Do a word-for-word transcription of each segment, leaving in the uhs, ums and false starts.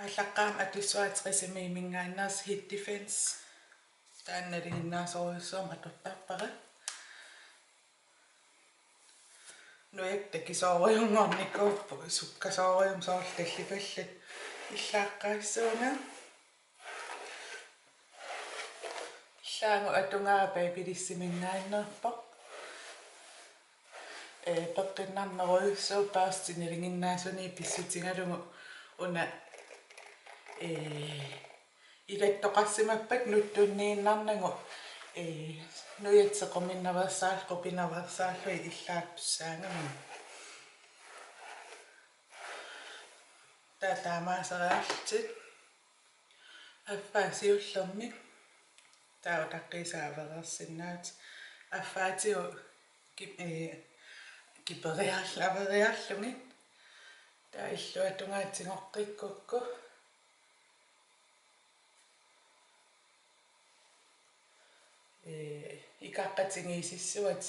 Aallaqqaammut atussuara Tresemmeminngaanneersoq Heat Defense. Taanna nalinginnaasorujussuarmik atortarpara. Nujakka takisoorujunngornikuupput, sukkasoorujummik soorlu tallipallaat. Illaaqqaassuunga. Illaagut atugaara Babyliceminngaanneerpoq. Ee, peqqinnarnerujussuuvoq børsti nalinginnaasuniit pissutigalugu una, ee, ilattoqarsimappat nutsunniinnarnagu, ee, nujat sequminnaveersaarlugit, qupinaveersaarlugit illaartussaagamigit. Taava taamaaseriarlutit. Affaa siullermik. Taava utaqqiisaa avereersinnaavutit. Affaatigut ki-, ee, kiperiarl-, averiarlugit. Taava illuatungaat tigoqqikkukku. Ee, ikaqqatigiississuat.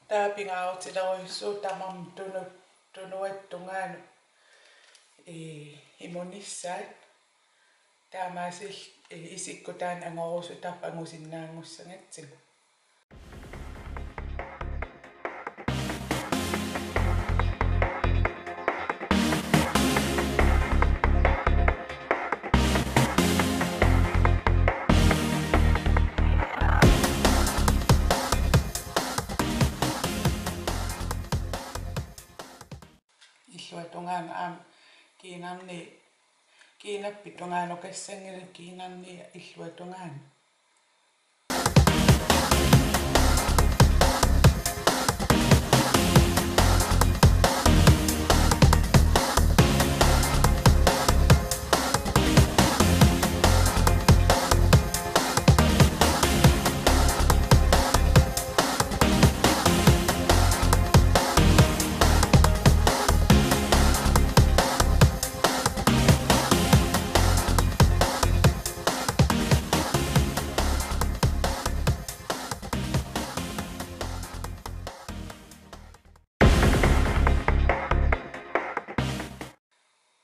Taava pingaarutilerujussuuvoq tamarmik tunu-, tunuata tungaanut, ee, imunissaat. Taamaasillu, ee, isikkoq taanna angorusutarpoq angusinnaanngussagatsigu. Illuatungaanut aamma kiinarnit, kiinappit tungaanukassanngillat, kiinarnit illuatungaanut.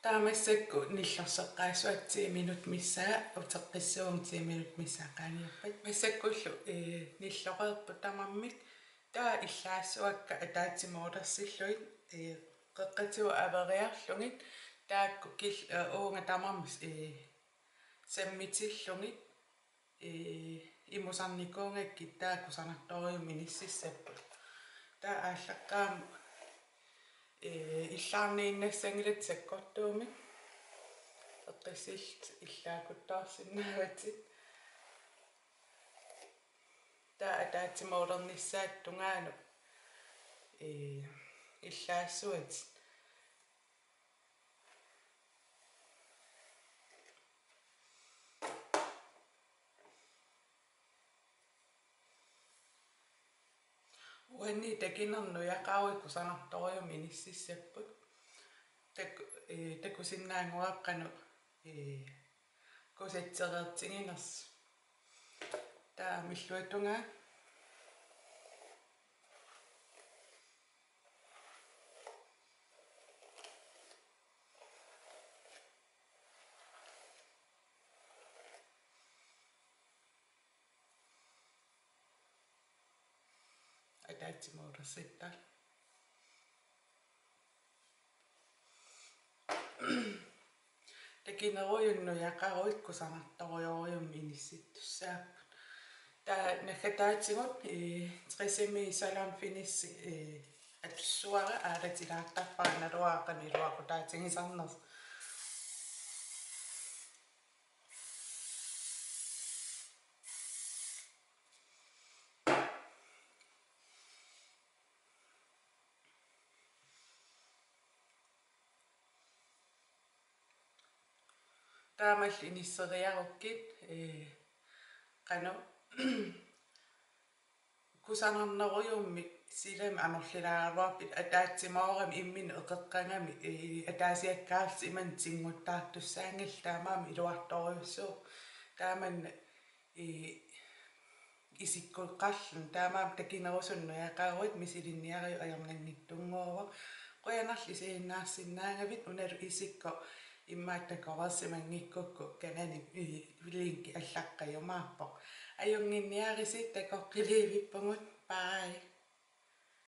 Taava massakkut nillorseqqaassuakka ti minut missaa, uteqqissaagut ti minut missaa qaangiuppat. Massakkullu, ee, nilloreerput tamarmik, taava illaassuakka ataatsimoortarsillugit, ee, qeqqatigut averiarlugit, taakku kil-, ee, uunga tamarmik, ee, sammitillugit, ee, imusarnikuugakkit taava kusanartorujummik inississapput. Taava aallaqqaammut, ee, illaarniinnassanngilatit sakkortuumik. Eqqissillutit illaakuttoorsinnaavatit. Taava ataatsimoortarnissaata tungaanut, ee, illaassuatit. Uanni takineq nujaqaruit kusanartorujummik inississapput. Tak-, ee, takusinnaannguaqqanut, ee, kusatsereertiginersoq. Taava illuatungaa. Ataatsimoortarsittarlugit. Takinerujuit nujaqaruit kusanartorujorujummik inissittussaapput. Taava naggataatigut, ee, Tresemme Salon Finish, ee, atussuara, aalatilaartarpara naluara qanoq iluaqutaatigisarnersoq. Taamalu inisseriarukkit, ee, qanoq kusanarnerujummik silami anorlilaaraluarpit, ataatsimoorami imminut eqeqqagami, ee, ataasiakkaarlutik imannak tinguttaartussaanngillat, taamaammat iluartorujussuuvoq. Taamani, ee, isikkoqarluni, taamaammat takinerusunut nujaqaruit, misilinniariuk ajornanngitsunnguuvoq. Qujanarlu isiginnaarsinnaagavit, unalu isikkoq Immaqa takoreersimanngikkukku kanani, ii, linki allaqqajumaarpoq. Ajunnginniarisi, takoqqiliivippugut. Bye.